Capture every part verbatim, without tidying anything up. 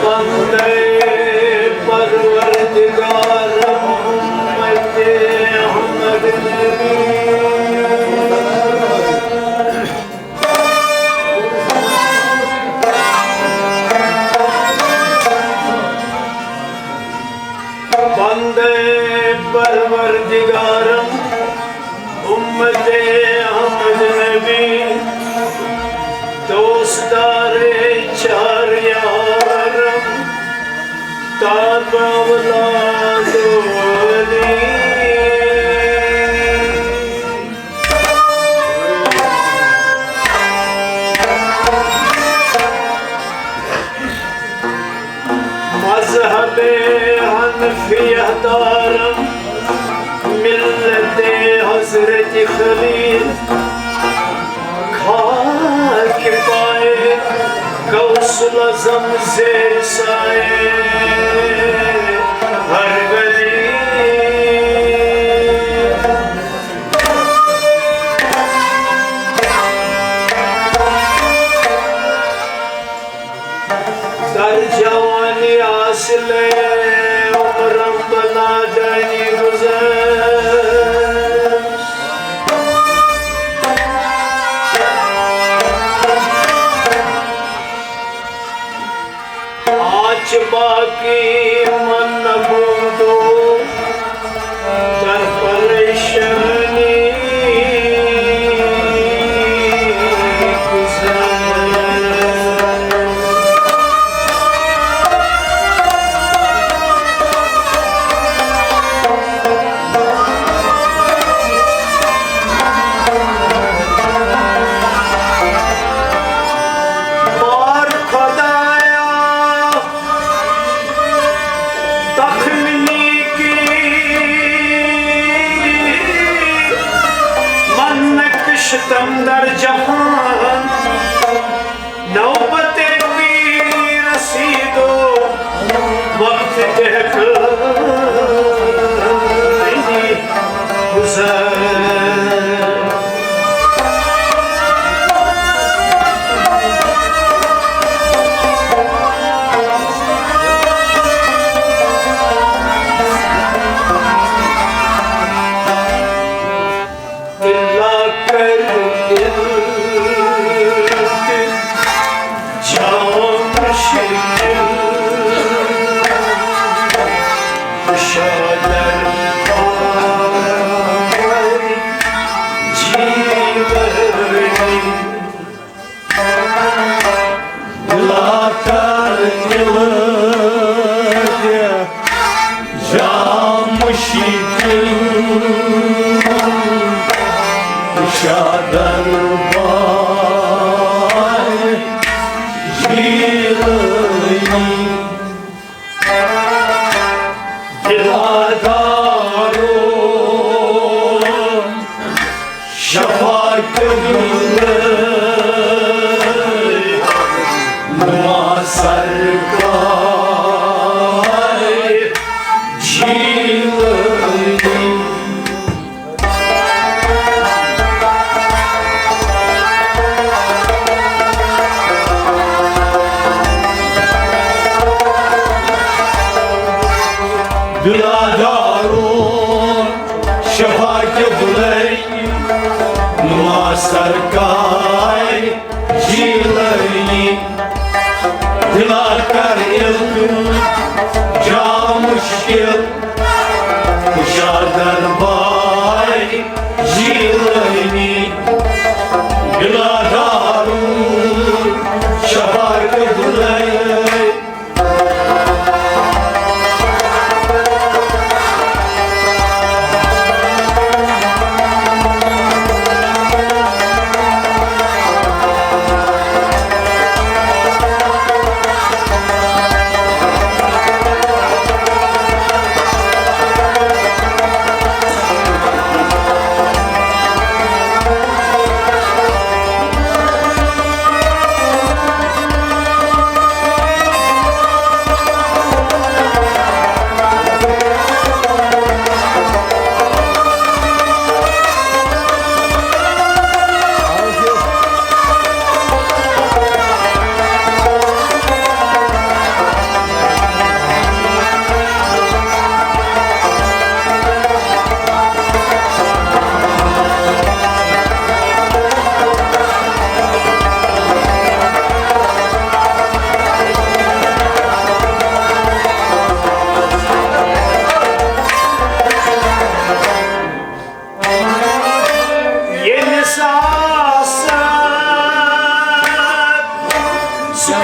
بندے پروردگار امت احمد نبی۔ بندے پروردگارم امت احمد نبی، دوستدار چار یارم تاب اولاد علی۔ مذہب حنفیہ دارم ملت حضرت خلیل، خاک پائے غوث الاعظم زیر سائے ہر ولی۔ در جوانی حاصل عمرم بلا دنی گذشت۔ آج باقی من نبودو در پریشانی گذر۔ بار خدایا تخمینی کی من نکشتم در جهان، نوبت پیر رسید و وقت دهکانی گذشت۔ دلا کر دل جام شکل شادر جی بردی۔ دلا کر دل جام شکل شادر بار جیلانی۔ دلا دارو شفاعت قبلے نما سرکار جیلانی۔ دلا دارو شفاعت قبلے نما سرکار جیلانی۔ دلا کر التجا مشکل کشا دربار جیلانی۔ دلا دارو شفاعت قبلے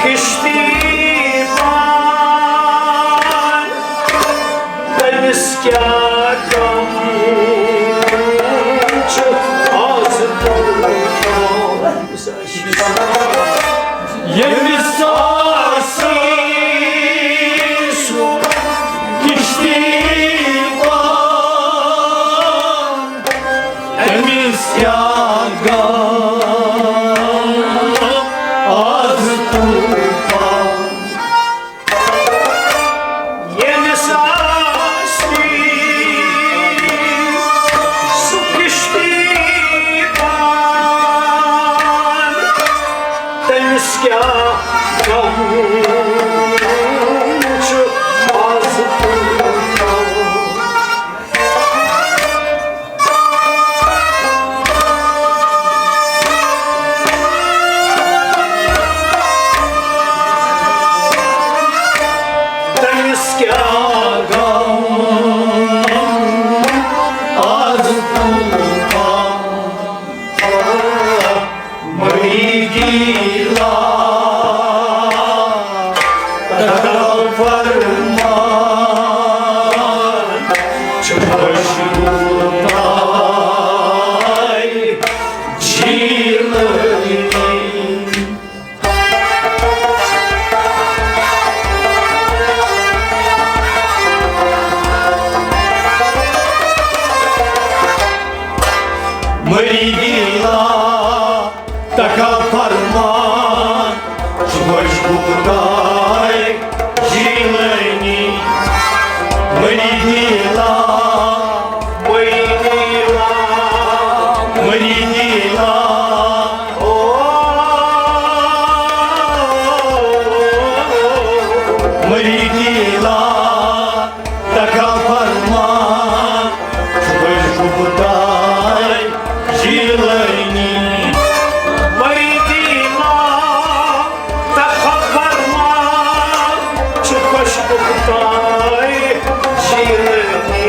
کشتی پان، تٔمِس کیٛاہ غم چھُ آز طوفان۔ ییٚمِس آسہِ سُہ کشتی پان، أمِس کیٛاہ غم آز طوفان۔ ییٚمِس آسہِ سُہ کشتی پان، تٔمِس کیٛاہ غم چھُ آز طوفان۔ تٔمِس کیٛاہ غم آز طوفان۔ مٔری گیلا تکل فرمان چھُ خوشبو تاے جیلانی۔ مٔری گیلا تکا فرمان، چھُ خوشبو تاے جیلانی۔ مٔری گیلا، مٔری گیلا، مٔری گیلا۔ مٔری گیلا تکا فرمان، چھُ خوشبو تاے جیلانی۔ مٔری گیلا تکا فرمان، چھُ خوشبو تاے جیلانی۔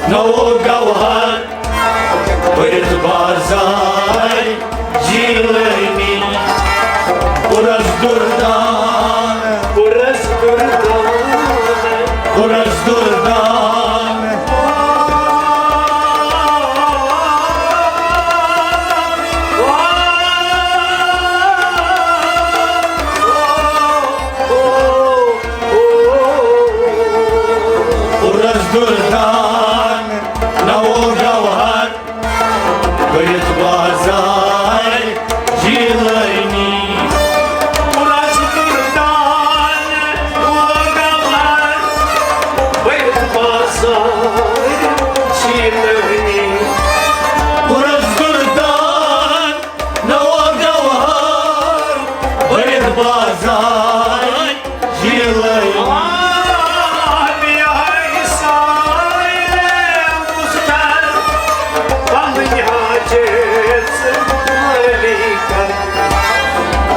نوو گوہر بٔرِتھ بازار جیلٲنی۔ پُرس دُردان، پُرس دُردان، پُرس دُردان۔ پُرس دُردان نوو گوہر بٔرِتھ بازار جیلٲنی۔ پُرس دُردان نوو گوہر بٔرِتھ بازار جیلٲنی۔ پُرس دُردان نوو گوہر بٔرِتھ بازار جیلٲنی۔ آ، بیاہے سارے مُستر پنٕنۍ حاجت مٲلی کر۔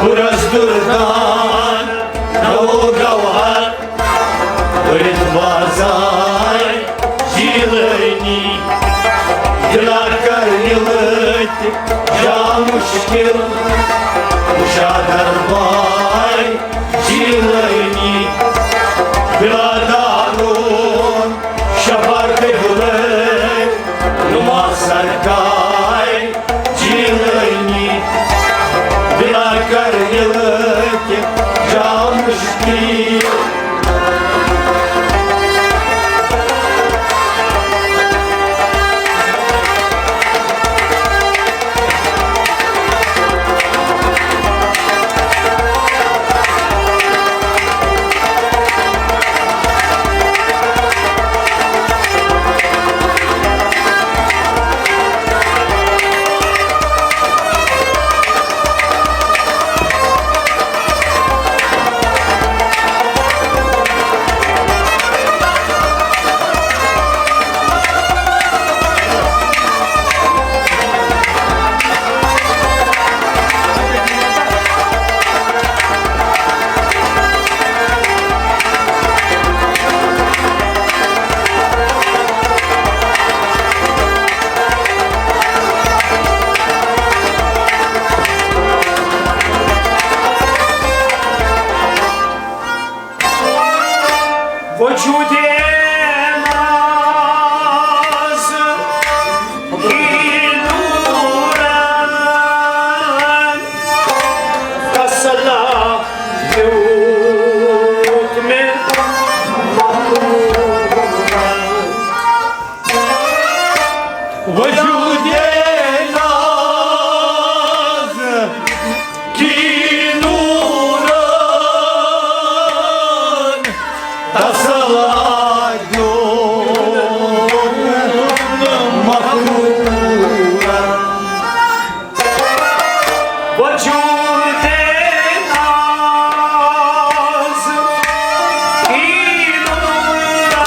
پُرس دُردان نوو گوہر بٔرِتھ بازار جیلٲنی۔ دِلا کر یِلہٕ تہِ جا مُشکِل، وُشادر بھاے جیلٲنی۔ بِلا دارون شفا قبلہٕ نما سرکار جیلٲنی۔ بِلا کر یِلہٕ تہِ جا مُشکِل۔ وجودِ ناز کی نورن تسلا دیوت میں مخلوقن۔ وجودِ ناز کی نورن تسلا دیوت مخلوقن۔ وجودِ ناز کی نورن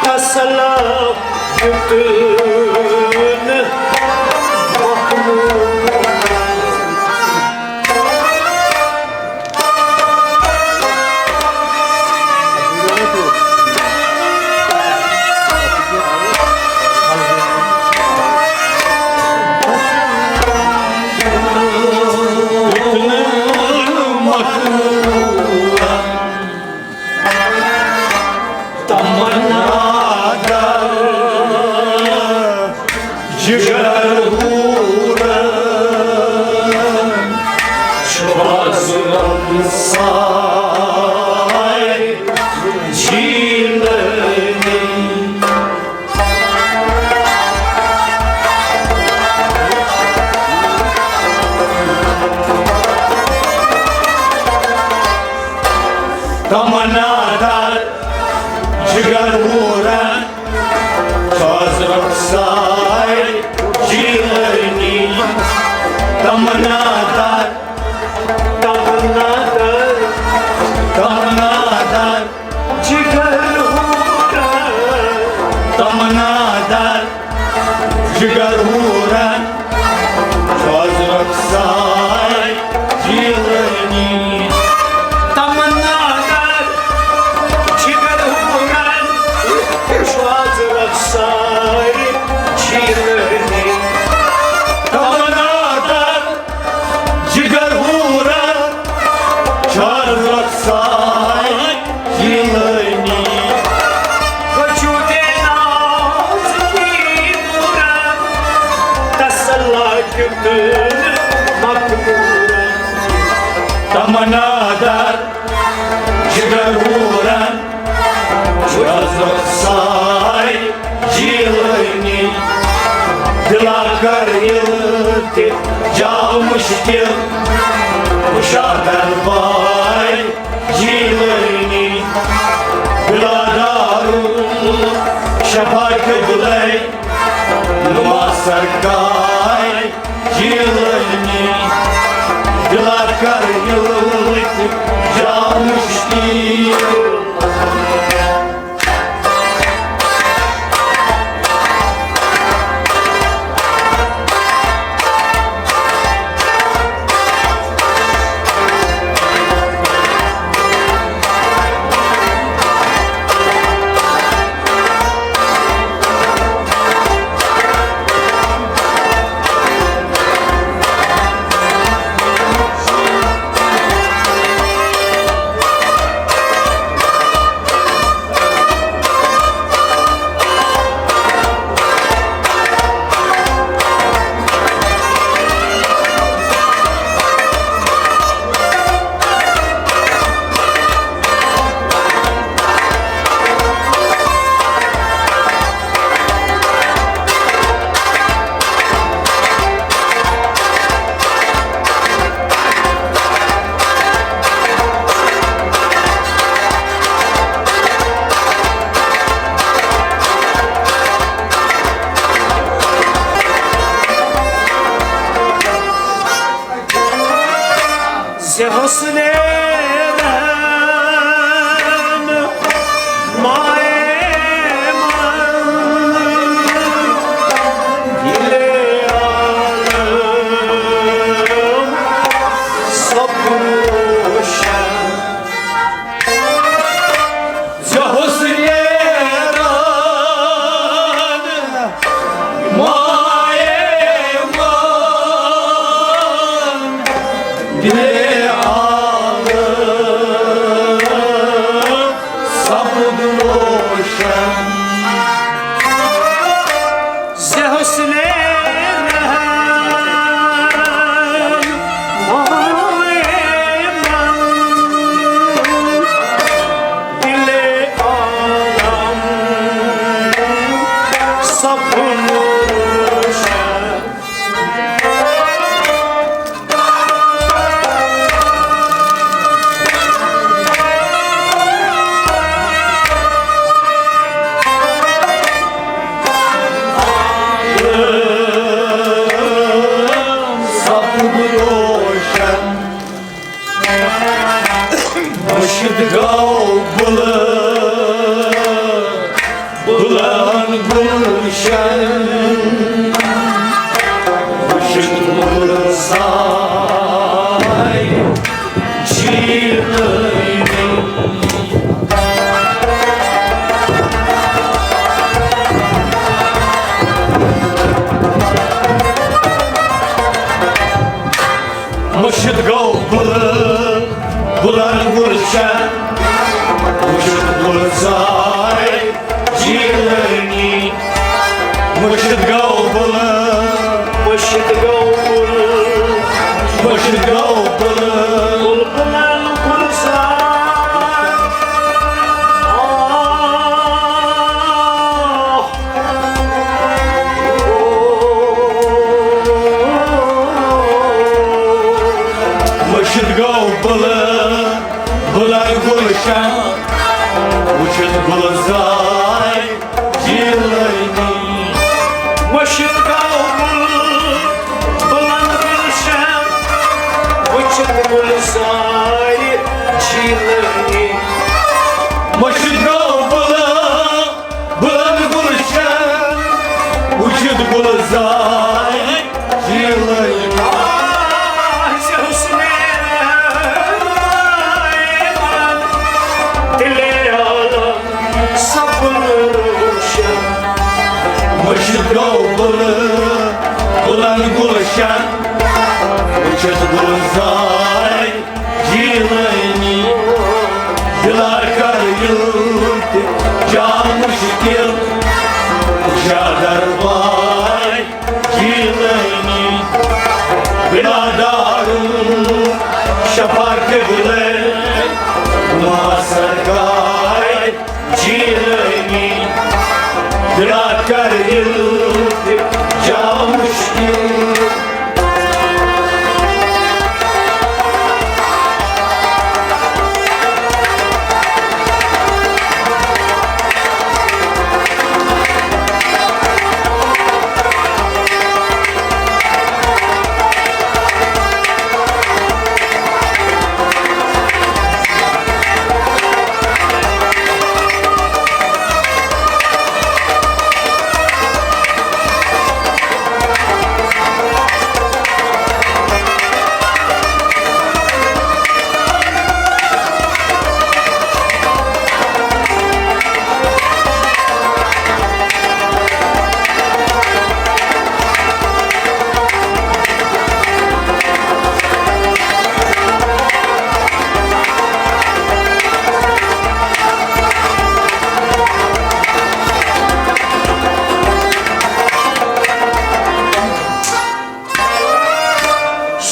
تسلا دیتن مخلوقن۔ تمنا در جگر ہورن، چھ باز رمضان جیلنی۔ تمنا در جگر ہورن، ساز رخسار جیلنی۔ تمنا در، تمنا در، تمنا در جگر ہورن۔ تمنا در جگر ہورن، ساز رخسار جیلنی۔ تمنا در لاکیُت مقبوٗلن، تمنا دار جگر ہورن، رز رخسار جیلانی، دلا کر التجا مشکل، مشاغل بار جیلانی، بلا دارالشفا قبلہ نما سرکار جیلانی، دلا کر التجا مشکل۔ زِ حسنِ رحم مایہِ من دلِ عالم سپُد روشن۔ زِ حسنِ رحم مایہِ من دلِ عالم سپُد روشن۔ زِ حسنِ رحم مایہِ من دلِ عالم سپُد روشن۔ سپُد روشن۔ مُرشد گوٚو بُلہٕ، بُلہٕ گُلشن۔ مُرشد بُلہٕ ساے جیلانی۔ مُرشد گوٚو بُلہٕ، بُلن گُلشن، مُرشد بُلہٕ ساے جیلانی۔ مُرشد گوٚو بُلہٕ، مُرشد گوٚو بُلہٕ، مُرشد گوٚو بُلہٕ، بُلہٕ بُلن گُلشن۔ آہ۔ مُرشد گوٚو بُلہٕ، بُلن گُلشن، وُچھِتھ بُلہٕ ساے جیلانی۔ مُرشد گوٚو بُلہٕ، بُلن گُلشن، وُچھِتھ بُلہٕ ساے جیلانی۔ مُرشد گوٚو بُلہٕ، بُلن گُلشن، وُچھِتھ بُلہٕ ساے جیلٲنی۔ آہ، زِ حُسنِ دِلِ عالم سپُد روشن۔ مُرشد گوٚو بُلہٕ، بُلن گُلشن، وُچھِتھ بُلہٕ ساے جیلٲنی۔ دِلا کر التجا مُشکِل، جا دربار جیلٲنی۔ قبلہ ما سرکار جیلانی، گرا کر التجا مشکل۔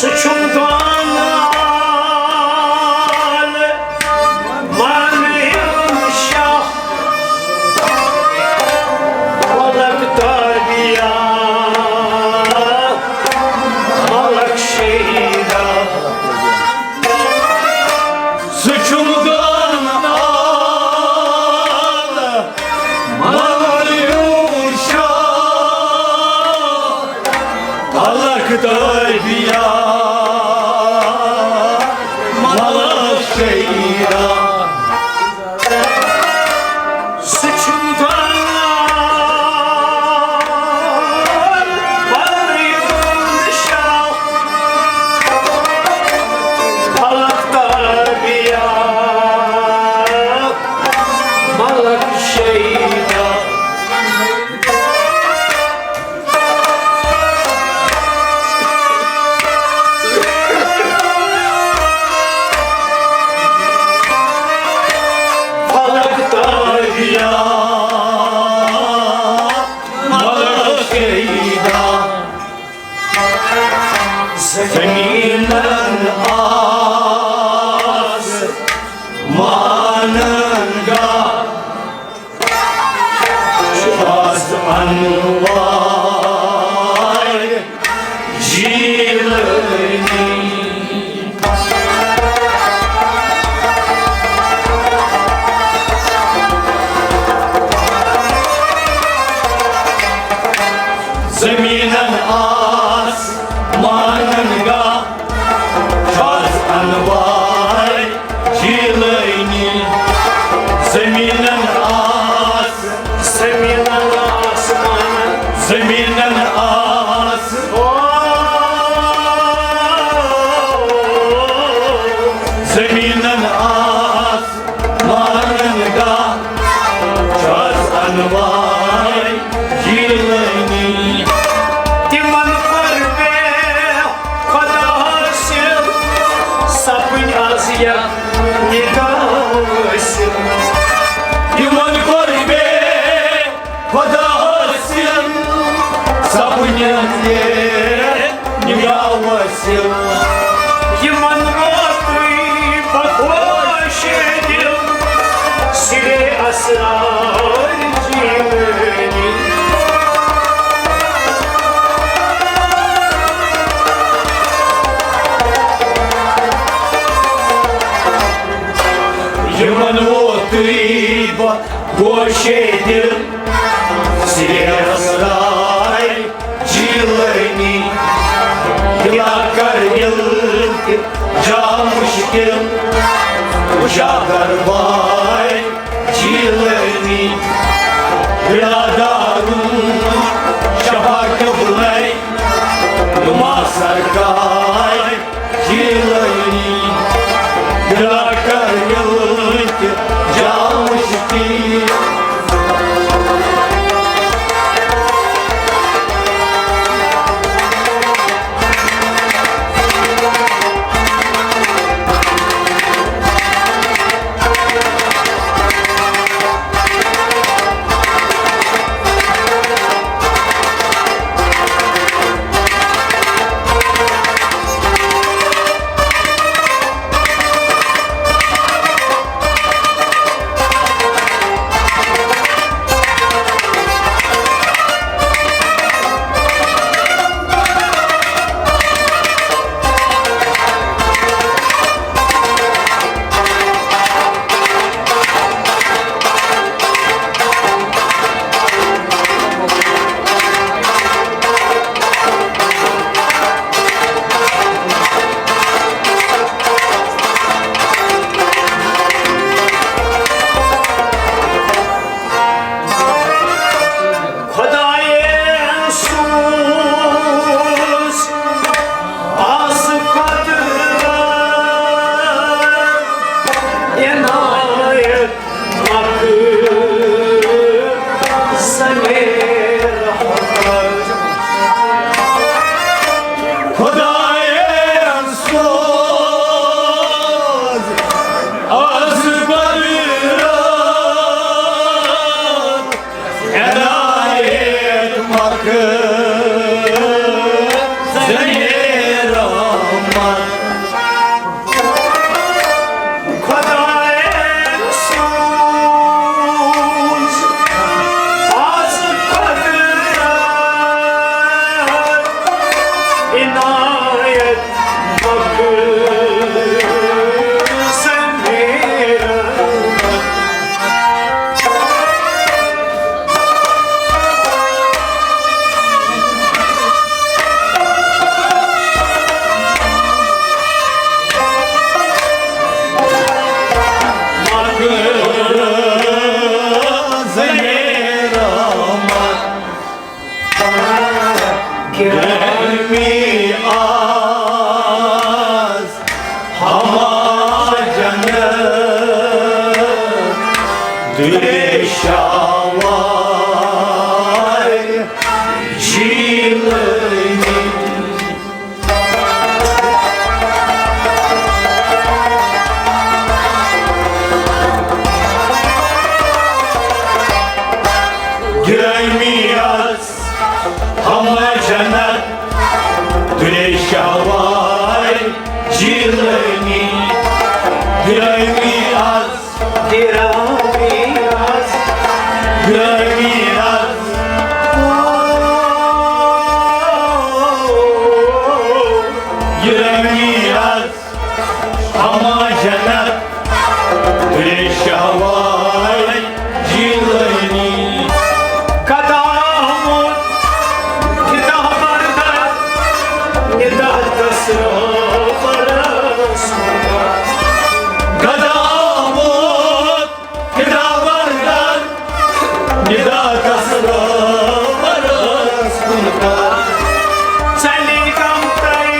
سُہ چھُم دانان مانہٕ ہیوٚن شاہ، ملک تابیا، ملک شیدا۔ سُہ چھُم دانان مانہٕ ہیوٚن شاہ، ملک تابیا، ملک شیدا۔ سُہ چھُم دانان مانہٕ ہیوٚن شاہ، ملک تابیا، ملک شیدا۔ فلک تابیا، ملک شیدا۔ زمینن آسمانن گاہ، شاز انوار جیلانی۔ زمینن آسمانن گاہ، شاز انوار جیلانی۔ زمینن آس، زمینن آسمان، زمینن آس، او، زمینن آسمانن گاہ، شاز انوار جیلانی۔ تِمن کوٚر بے خدا حٲصِل، سپٕنۍ از یتھ نگاہ وٲصِل۔ تِمن کوٚر بے خدا حٲصِل، سپٕنۍ از یتھ نگاہ وٲصِل۔ یِمن ووتُے بخوش دِل سِرے اسرار جیلانی۔ یِمن ووتُے بخوش دِل سِرے اسرار جیلانی۔ گِلا کر التجا مشکل، اجاگر بھائی جیلانی۔ گِلا دارُن شفا قبلہ نما سرکار جیلانی۔ گِلا کر التجا مشکل۔ خۄدایَن سوز آز قۄدرت، عنایت مۄکھ زَنہِ رحمت۔ خۄدایَن سوز آز قۄدرت، عنایت مۄکھ زَنہِ رحمت۔ گرمی آز ہما جنت دریشاوار جیلانی۔ گرمی آز ہما جنت دریشاوار جیلانی۔ گرمی آز، گرمی آز، گرمی آز، گرمی آز ہما جنت دریشاوار جیلانی۔ قدامت کتاب بردار، ندا تصرف رسول۔ قدامت کتاب بردار، ندا تصرف رسول۔ ژَلہِ کم تۄہہِ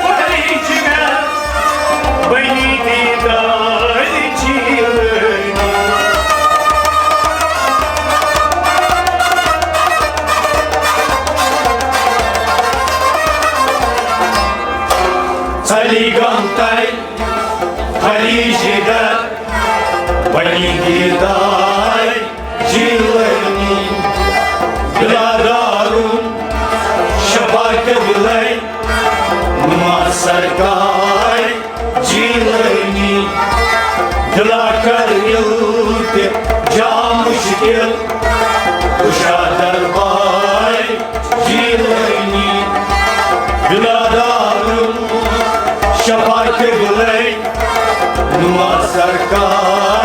پریشی، بنی دیدار جیلانی۔ ژَلہِ کم تۄہہِ پریشی، بنی دیدار جیلانی۔ بلا دارون شفا قبلے نما سرکار جیلانی۔ دلا کر یل تہ جا مشکل کشا دربار جیلانی۔ بلا دارون شفا قبلے نما سرکار